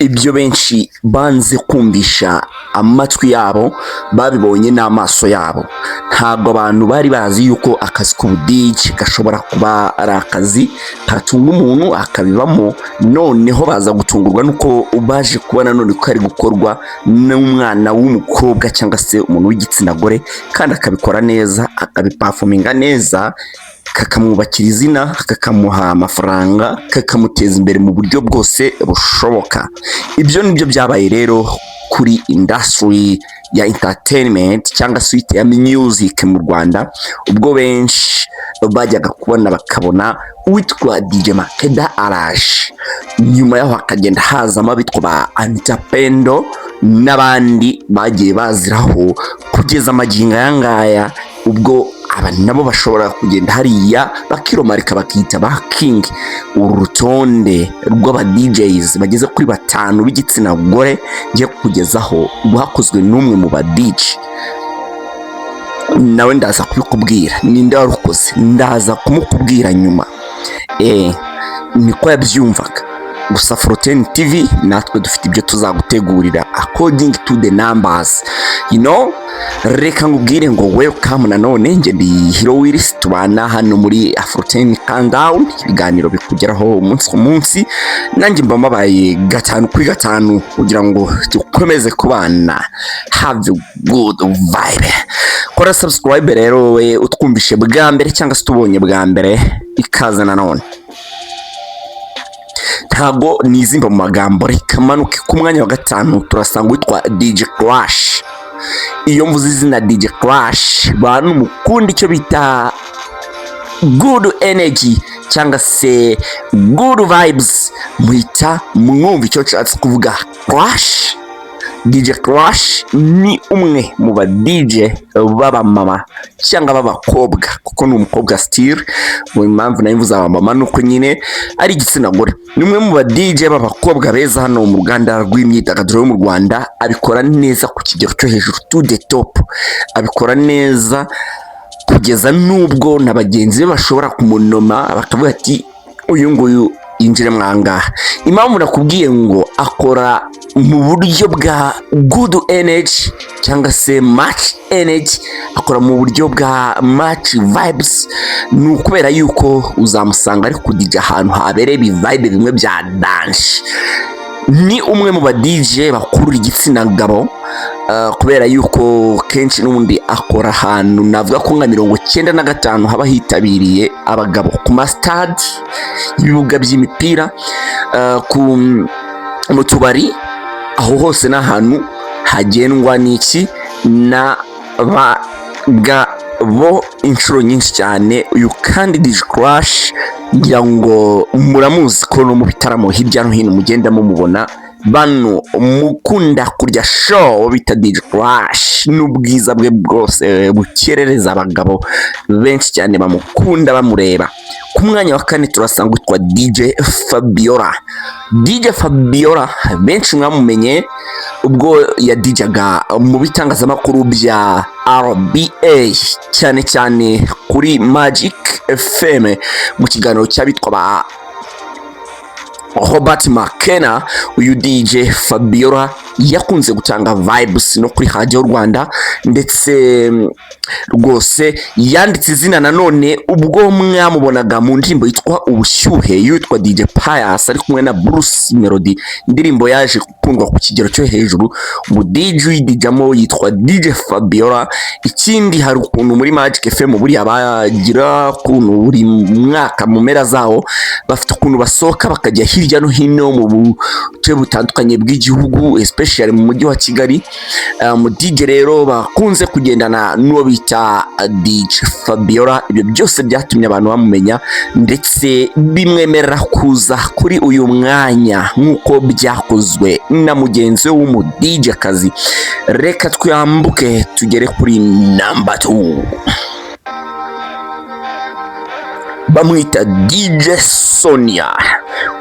Ibyo benshi banze kumvisha amatwi yabo, babibonye n'amaso yabo. Ntabwo abantu bari bazi yuko akazi k'ubu DJ gashobora kuba ari akazi katunga umuntu akabibamo. Noneho baza gutungurwa nuko baje kubona none ko ari gukorwa n'umwana w'umukobwa cyangwa se umuntu w'igitsina gore, kandi akabikora neza, akabiperforminga neza, kakamwubakira izina, kakamuha amafaranga, kakamuteza imbere mu buryo bwose bushoboka. Ibyo nibyo byabaye rero kuri industry ya entertainment cyangwa se ya music mu Rwanda, ubwo benshi bajyaga kubona bakabona uwitwa DJ Makeda araje, nyuma yaho hakagenda hazamo abitwa ba Anita Pendo n'abandi bagiye baziraho kugeza amagingo aya ngaya, ubwo aba nabo bashobora kugenda hariya bakiromarika bakita ba king. Uru rutonde rw'aba DJs bageze kuri batanu b'igitsina gore ngiye kukugezaho rwakozwe n'umwe mu ba DJ, nawe ndaza kubikubwira ninde warukoze, ndaza kumukubwira nyuma. Niko yabyumvaga gusa. Foroteni TV natwe dufite ibyo tuzagutegurira according to the numbers. Reka nkubwire ngo welcome nanone. Njye ndi Hero Willis, tubana hano muri Afroteni Countdown, ibiganiro bikugeraho umunsi ku munsi. Nanjye mba mbabaye gatanu kuri gatanu kugira ngo dukomeze kubana, have a good vibe. Kora subscribe rero we utwumvishe bwa mbere cyangwa se tubonye bwa mbere, ikaze nanone. Ntabwo nizimba mu magambo, reka manuke ku mwanya wa gatanu. Turasanga witwa DJ Crash. Iyo mvuze izina DJ Crash, bantu mukunda icyo bita good energy cyangwa se good vibes, muhita mwumva icyo nshatse kuvuga. Crash, DJ Crash ni umwe mu ba DJ b'abamama cyangwa b'abakobwa, kuko ni umukobwa still. Mu impamvu nayo mvuze abamama ni uko nyine ari igitsina gore. Ni umwe mu ba DJ b'abakobwa beza hano mu ruganda rw'imyidagaduro yo mu Rwanda. Abikora neza ku kigero cyo hejuru, to the top. Abikora neza kugeza n'ubwo na bagenzi be bashobora kumunoma bakavuga ati: "Uyu nguyu yinjire mwangaha." Impamvu nakubwiye ngo akora mu buryo bwa good energy cyangwa se much energy, akora mu buryo bwa much vibes, ni ukubera yuko uzamusanga ari kudija ahantu habereye ibi vibe bimwe bya danger. Ni umwe mu ba DJ bakurura igitsina gabo, kubera yuko kenshi n'ubundi akora ahantu navuga ko nka 95 haba hitabiriye abagabo, ku masitade y'ibibuga by'imipira, ku mu tubari, aho hose ni ahantu hagendwa n'iki? N'abagabo inshuro nyinshi cyane. Uyu kandi DJ Crash ngira ngo muramuzi ko no mu bitaramo hirya no hino mugenda mumubona. Bano mukunda kurya show bita DJ Crash n'ubwiza bwe bwose bukerereza abagabo benshi cyane bamukunda bamureba. Ku mwanya wa kane turasanga witwa DJ Fabiola. DJ Fabiola benshi mwamumenye ubwo yadijaga mu bitangazamakuru bya RBA, cyane cyane kuri Magic FM mu kiganiro cy'abitwa ba Robert McKenna. Uyu DJ Fabiola yakunze gutanga vibes no kuri Radio Rwanda, ndetse rwose yanditse izina nanone ubwo mwamubonaga mu ndirimbo yitwa Ubushyuhe yitwa DJ Pius ari kumwe na Bruce Melody, indirimbo yaje gukundwa ku kigero cyo hejuru. Mu DJ uyidijamo yitwa DJ Fabiola. Ikindi, hari ukuntu muri Magic FM buriya bagira ukuntu buri mwaka mu mpera zawo bafite ukuntu basohoka bakajya hirya no hino mu buce butandukanye bw'igihugu, especially mu mujyi wa Kigali. Mu DJ rero bakunze kugendana n'uwo bita DJ Fabiola. Ibyo byose byatumye abantu bamumenya ndetse bimwemerera kuza kuri uyu mwanya nk'uko byakozwe na mugenzi we w'umu DJ kazi. Reka twambuke tugere kuri number 2. Bamwita DJ Sonia.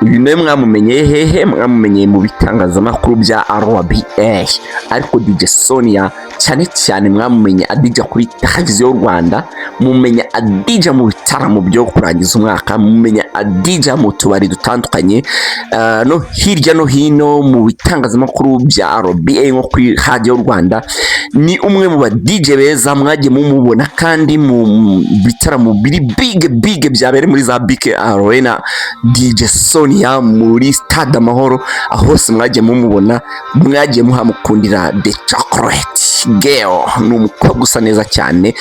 Uyu nawe mwamumenyeye hehe? Mwamumenyeye mu bitangazamakuru bya RBA. Ariko DJ Sonia cyane cyane mwamumenye adija kuri Televiziyo y'u Rwanda, mumenya adija mu bitaramo byo kurangiza umwaka, mumenya adija mu tubari dutandukanye, no hirya no hino mu bitangazamakuru bya RBA nko kuri Radiyo Rwanda. Ni umwe mu ba DJ beza mwagiye mumubona kandi mu bitaramo biri big big byabereye muri za BK Arena. DJ Sonia muri Stade Amahoro, aho hose mwagiye mumubona, mwagiye muhamukundira. The Chocolate Girl ni umukobwa usa neza cyane,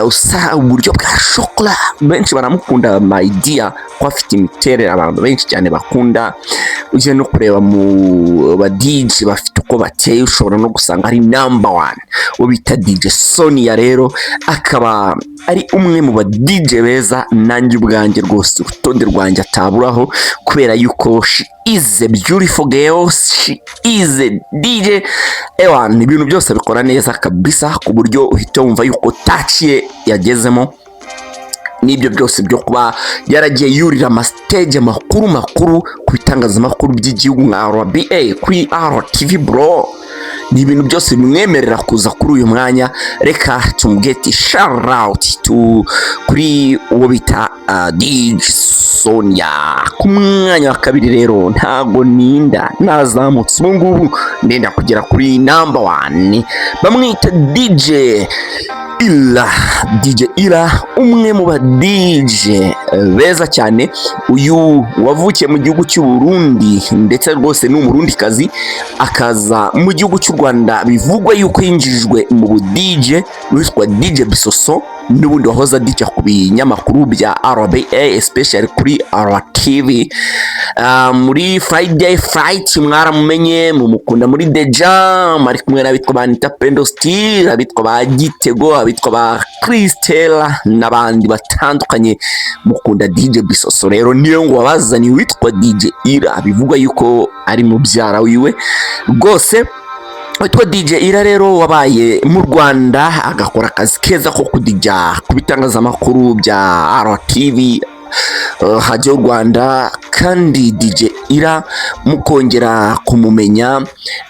usa uburyo bwa shokora. Benshi baramukunda, my dear, ko afite imiterere abantu benshi cyane bakunda. Ugiye no kureba mu ba DJ bafite uko bateye, ushobora no gusanga ari number one. Uwo bita DJ Sonia rero akaba ari umwe mu ba DJ beza. Nanjye ubwanjye rwose urutonde rwanjye ataburaho, kubera yuko she is a beautiful girl, she is a DJ. Ewan, ibintu byose abikora neza kabisa, ku buryo uhita wumva yuko touch ye yagezemo. N'ibyo byose byo kuba yaragiye yurira amastage makuru makuru ku bitangazamakuru by'igihugu nka RBA, kuri RTV, bro, ni ibintu byose bimwemerera kuza kuri uyu mwanya. Reka tumugeti shout out to kuri uwo bita DJ Sonia. Ku mwanya wa kabiri rero, ntago ninda nazamutse, ubu ngubu ndenda kugera kuri number one. Bamwita DJ Ira. DJ Ira, umwe mu ba DJ beza cyane. Uyu wavukiye mu gihugu cy'u Burundi, ndetse rwose ni Umurundikazi, akaza mu gihugu cy'u Rwanda. Bivugwa yuko yinjijwe mu bu DJ witwa DJ Bisoso, n'ubundi wahoze adija ku binyamakuru bya RBA, especially kuri RTV, muri Friday Flight. Mwaramumenye, mumukunda muri The Jam, ari kumwe n'abitwa ba Anita Pendo Style, abitwa ba Gitego, abitwa ba Christella n'abandi batandukanye. Mukunda DJ Bisoso rero, niyo ngo wabazaniye witwa DJ Ira, bivugwa yuko ari mubyara wiwe rwose. Witwa DJ Ira rero wabaye mu Rwanda, agakora akazi keza ko kudija ku bitangazamakuru bya RTV, Radiyo Rwanda. Kandi DJ Ira mukongera kumumenya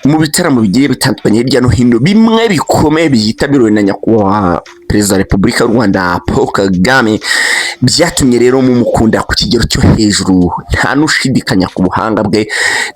mu bitaramo bigiye bitandukanye hirya no hino, bimwe bikomeye byitabiriwe na Nyakubahwa Perezida wa Repubulika y'u Rwanda Paul Kagame. Byatumye rero mumukunda ku kigero cyo hejuru, nta n'ushidikanya ku buhanga bwe.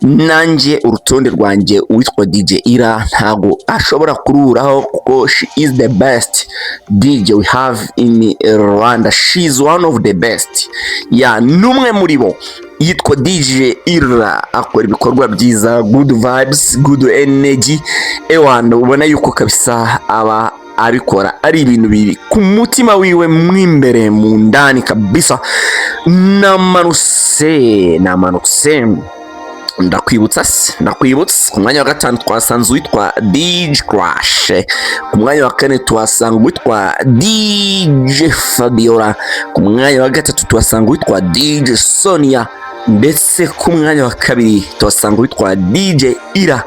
Nanjye urutonde rwanjye uwitwa DJ Ira ntago ashobora kururaho, kuko she is the best DJ we have in Rwanda. She is one of the best ya n'umwe muri bo. Yitwa DJ Ira, akora ibikorwa byiza, good vibes, good energy. Ewana, ubona yuko kabisa aba abikora ari ibintu biri ku mutima wiwe mw'imbere mu ndani kabisa. Namanutse, namanutse, ndakwibutsa se, ndakwibutsa. Ku mwanya wa gatanu twasanze uwitwa DJ Crash, ku mwanya wa kane tuhasanga uwitwa DJ Fabiola, ku mwanya wa gatatu tuhasanga uwitwa DJ Sonia, ndetse ku mwanya wa kabiri tuhasanga uwitwa DJ Ira.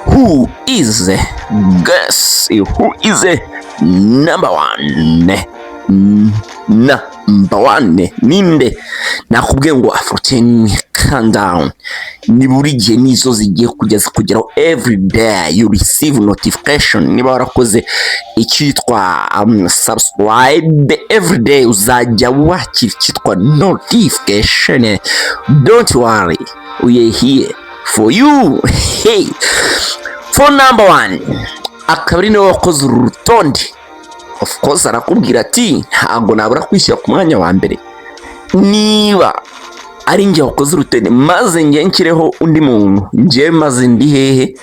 Who is, guess who is number one? Number one ninde? Nakubwiye ngo Afro 10 Countdown ni buri gihe nizo zigiye kugeza kugeraho. Every day you receive notification. Niba warakoze icyitwa subscribe, every day uzajya wakira icyitwa notification. Don't worry, we are here for you. Hey, for number one, akaba ari niwe wakoze uru rutonde. Of course arakubwira ati: "Ntabwo nabura kwishyira ku mwanya wa mbere. Niba ari njye wakoze urutonde, maze njye nshyireho undi muntu, njye maze ndi hehe?"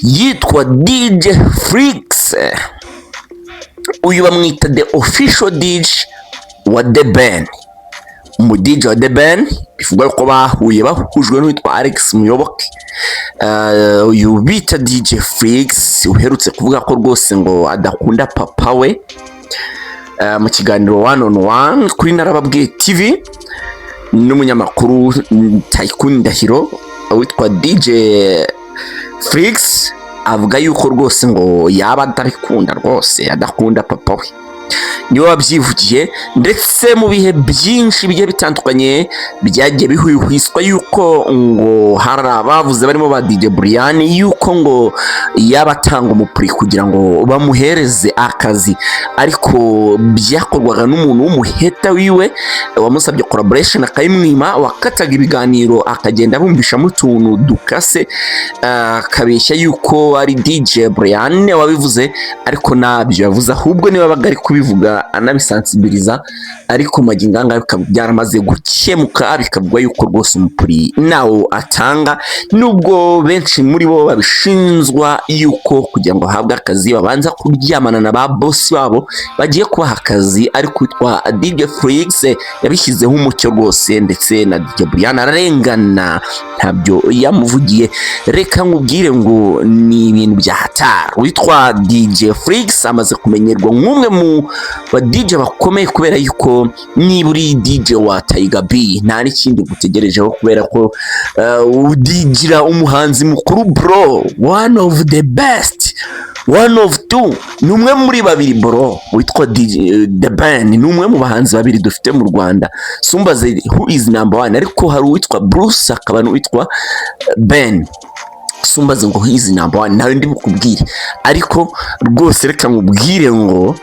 Yitwa DJ Flix. Uyu bamwita the official DJ wa The Ben, umu DJ wa The Ben. Bivugwa ko bahuye, bahujwe n'uwitwa Alex Muyoboke. Uyu bita DJ Flix uherutse kuvuga ko rwose ngo adakunda papa we, mu kiganiro one on one kuri Narababwiye TV n'umunyamakuru Tycoon Ndahiro, witwa DJ Flix avuga yuko rwose ngo yaba atabikunda, rwose adakunda papa we. Niwe wabyivugiye. Ndetse mu bihe byinshi bigiye bitandukanye byagiye bihwihwiswa yuko ngo hari abavuze barimo ba DJ Brian yuko ngo yaba atanga umupuri kugira ngo bamuhereze akazi, ariko byakorwaga n'umuntu w'umuheta wiwe wamusabye collaboration akayimwima, wakataga ibiganiro akagenda abumvishamo utuntu dukase, akabeshya yuko ari DJ Brian wabivuze, ariko ntabyo yavuze, ahubwo niba abaga ari kubivuga anabisansibiriza. Ariko magingo aya bikaba byaramaze gukemuka, bikavugwa yuko rwose umupuri nawo atanga, nubwo benshi muri bo babishinzwa yuko kugira ngo bahabwe akazi babanza kuryamana na ba boss babo bagiye kubaha akazi. Ariko witwa DJ Flix yabishyizeho umucyo rwose, ndetse na DJ Brian ararengana, ntabyo yamuvugiye. Reka nkubwire ngo ni ibintu bya hatari. Witwa DJ Flix amaze kumenyerwa nk'umwe mu ba DJ bakomeye, kubera yuko niba uri DJ wa Tiger B nta n'ikindi gutegerejeho, kubera ko udigira umuhanzi mukuru bro, one of the best, one of two, ni umwe muri babiri bro. Witwa DJ The Ben ni umwe mu bahanzi babiri dufite mu Rwanda. Sumbaze who is number one, ariko hari uwitwa Bruce hakaba n'uwitwa Ben. Sumbaze ngo who is number one, nawe ndi bukubwire. Ariko rwose reka nkubwire ngo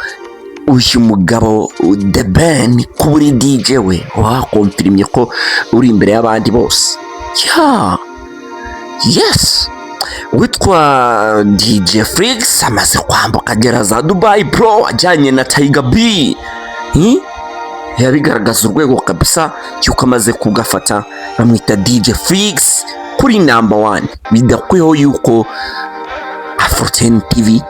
uyu mugabo The Ben, kuba uri DJ we wakomfirimye ko uri imbere y'abandi bose. Yeah, yes, witwa DJ Flix amaze kwambuka agera za Dubai bro, ajyanye na Tiger B. Yabigaragaza urwego kabisa cyuko amaze kugafata. Bamwita DJ Flix kuri number one. Bidakwiyeho yuko Afro10 TV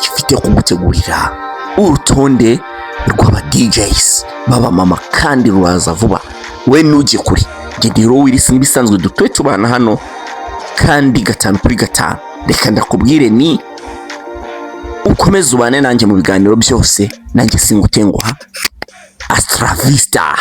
ifite kugutegurira urutonde rw'aba DJs baba mama, kandi ruraza vuba. We ntujye kure. Ngende Willis nk'ibisanzwe, dutuye tubana hano kandi gatanu kuri gatanu. Reka ndakubwire ni ukomeze ubane nanjye mu biganiro byose, nanjye singutenguha. Hasta la vista.